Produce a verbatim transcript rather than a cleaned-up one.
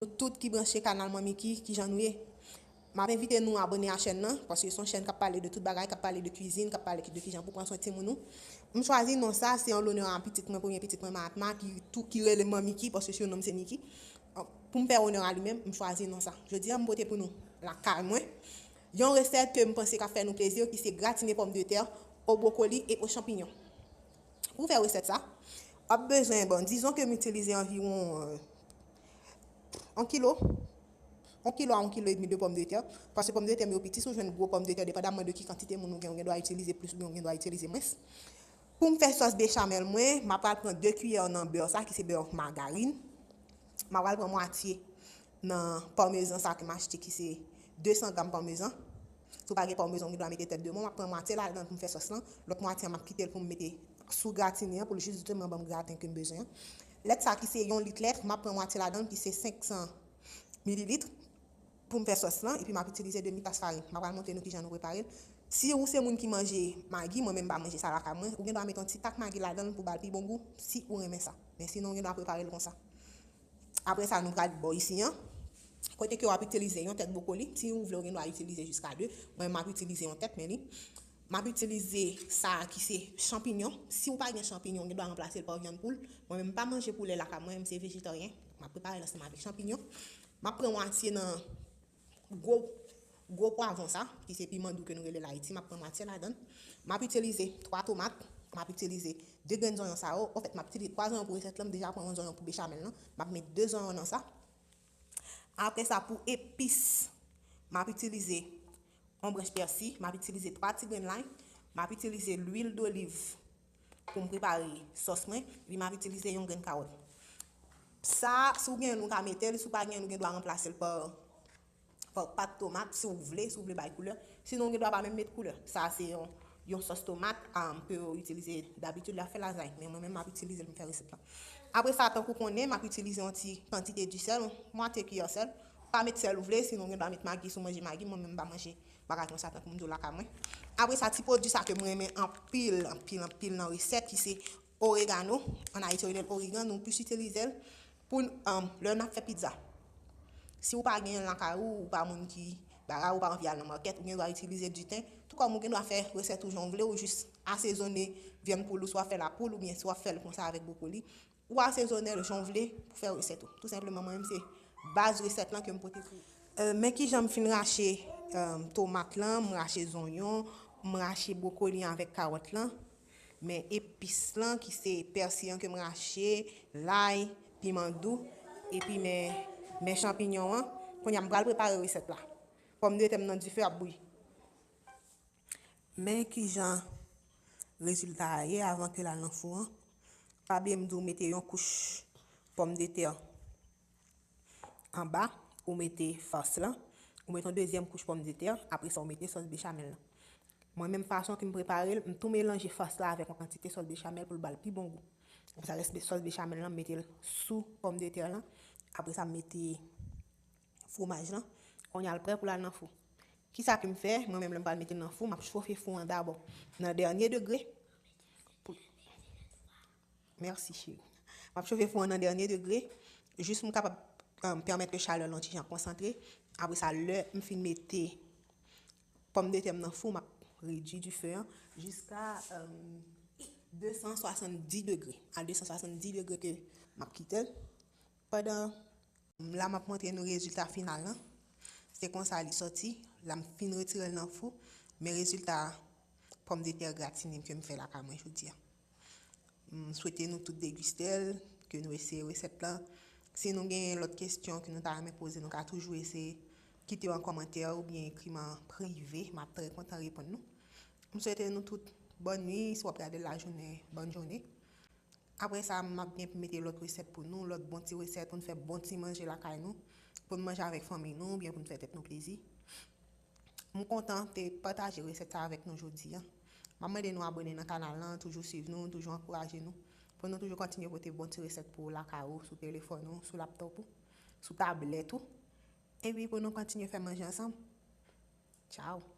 Nou tout ki branche kanal Manmi Ki, kijan nou ye? M ap envite nou abòne a chèn nan, paske se yon chèn k ap pale de tout bagay, k ap pale de kwizin, k ap pale de kijan pou pran swen timoun ou. M chwazi non sa, se an lonè a pitit mwen, premye pitit mwen, Mahatma, ki tou, ki rele Manmi Ki, paske surnom se Miki. Pou m fè onè a li menm, m chwazi non sa. Jodi a, m pote pou nou lakay mwen yon resèt ke m panse k ap fè nou plezi, ki se gratine pòmdetè o bwokoli e o chanpinyon. Pou fè resèt sa, w ap bezwen, bon, dizon ke m itilize anviwon, euh, yon kilo, yon kilo a yon kilo edmi de pòmdetè, paske pòmdetè m yo piti, si w jwenn gwo pòmdetè, depandamman de ki kantite moun ou gen, ou gen dwa itilize plis oubyen ou gen dwa itilize mwens. Pou m fè sòs bechamel mwen, m ap pral pran de kiyè nan bè sa, ki se bè magarine. M ap pral pran mwatye nan pamezan sa ke m achte, ki se de san gram pamezan. Si w pa gen pamezan, ou gen dwa mete tèt de mòn. M ap pran mwatye ladan l pou m fè sòs lan. Lòt mwatye a, m ap kite l pou m mete sou gratine an, pou l jis jisteman ban m graten ke m bezwen an. Lèt sa ki se yon lit lèt, m ap pran mwatye ladan l, ki se senk san mililit, pou m fè sòs lan, epi m ap itilize demi tas farin. M ap pral montre nou kijan nou prepare l. Si ou se moun ki manje magi, mwen menm m pa manje sa lakay mwen, ou gen dwa mete yon ti tak magi ladan l pou ba l pi bon gou, si ou renmen sa. Men sinon, ou gen dwa prepare l konsa. Apre sa, nou pral bò isi an. Kote ke w ap itilize yon tèt bwokoli, si ou vle, ou gen dwa itilize jiska de. Mwen, m ap itilize yon tèt, men li. M ap itilize sa ki se chanpinyon. Si ou pa gen chanpinyon, ou gen dwa ranplase l pa vyann poul. Mwen menm, m pa manje poulè lakay mwen, m se vejetaryen. M ap prepare l ansanm avèk chanpinyon. M ap pran mwatye nan gwo, gwo pwavwon sa, ki se piman dou ke nou rele l Ayiti. M ap pran mwatye ladan l. M ap itilize twa tomat. M ap itilize de grenn zonyon sa yo. Anfèt, m ap itilize twa zonyon pou resèt lan. M deja pran yon zonyon pou bechamel lan. M ap met de zonyon nan sa. Apre sa, pou epis, m ap itilize yon branch pèsi, m ap itilize twa ti grenn lay, m ap itilize lwil doliv pou m prepare sòs mwen, epi m ap itilize yon grenn kawòt. Sa, si w gen l, ou ka mete l, si w pa gen l, ou gen dwa ranplase l pa, pa pat tomat, si w vle, si w vle bay koulè. Sinon, ou gen dwa pa menm met koulè. Sa, se yon, yon sòs tomat, um, ke yo itilize dabitid lè y ap fè lazay, men mwen menm, m ap itilize l pou m fè resèt lan. Apre sa, tankou konnen, m ap itilize yon ti kantite disèl, yon mwatye kiyè sèl. Ou ka met sèl ou vle, sinon ou gen dwa met magi si w manje magi, mwen menm m pa manje bagay konsa tankou m di w lakay mwen. Apre sa, ti pwodui sa ke m renmen anpil, anpil, anpil nan resèt, ki se oregano. Ann Ayiti, yo rele l origan, nou plis itilize l pou, um, lè n ap fè pizza. Si w pa gen l lakay ou, ou pa moun ki bagay, ou pa anvi al nan makèt, ou gen dwa itilize diten. Tou kòm ou gen dwa fè resèt ou jan w vle, ou jis asezone vyann poul ou, si w ap fè lapoul oubyen si w ap fè l konsa avèk bwokoli. Ou asezone l jan w vle pou fè resèt ou. Tou senpleman, mwen menm se baz resèt lan ke m pote pou ou. Euh, men kijan m fin rache, euh, tomat lan, m rache zonyon, m rache bwokoli an avèk kawòt lan. Men epis lan ki se pèsi an ke m rache, lay, piman dou, epi men, men chanpinyon an. Kounye a m pral prepare resèt la. Pòmdetè m nan dife ap bouyi. Men kijan rezilta a ye avan ke l al nan fou an. Pa bliye m di w mete yon kouch pòmdetè anba, ou mete fas lan, ou mete yon dezyèm kouch pòmdetè, apre sa ou mete sòs bechamel lan. Mwen menm fason ke m prepare l, m tou melanje fas la avèk yon kantite sòs bechamel pou l ba l pi bon gou. Apre sa, rès sòs bechamel lan, m mete l sou pòmdetè lan. Apre sa, m mete fwomaj lan. Kounye a l prè pou l al nan fou. Kisa ke m fè? Mwen menm, lè m pral mete l nan fou, m ap chofe fou an dabò nan dènye degre. Pou... Mèsi, cheri. M ap chofe fou an nan dènye degre, jis pou m kapab, um, pèmèt ke chalè l yon ti jan konsantre. Apre sa, lè m fin mete pòmdetè m nan fou, m ap redui dife an jiska, um, de san swasanndis degre. A de san swasanndis degre ke m ap kite l. Pandan la, m ap montre nou rezilta final lan. Se konsa li sòti. La, m fin retire l nan fou. Men rezilta pòmdetè gratine ke m fè lakay mwen jodi a. M swete nou tout degiste l, ke nou eseye resèt lan. Si nou gen lòt kesyon ke nou ta renmen poze, nou ka toujou eseye kite yo an kòmantè oubyen ekri m an prive. M ap trè kontan reponn nou. M swete nou tout bòn nwi, si w ap gade l lajounen, bòn jounen. Apre sa, m ap gen pou mete lòt resèt pou nou, lòt bon ti resèt pou n fè bon ti manje lakay nou, pou n manje avèk fanmi nou, oubyen pou n fè tèt nou plezi. M kontan te pataje resèt sa avèk nou jodi a. M ap mande nou abòne nan kanal lan, toujou swiv nou, toujou ankouraje nou, pou nou toujou kontinye pote bon ti resèt pou ou lakay ou, sou telefòn ou, sou laptòp ou, sou tablèt ou. Epi pou nou kontinye fè manje ansanm. Tchao!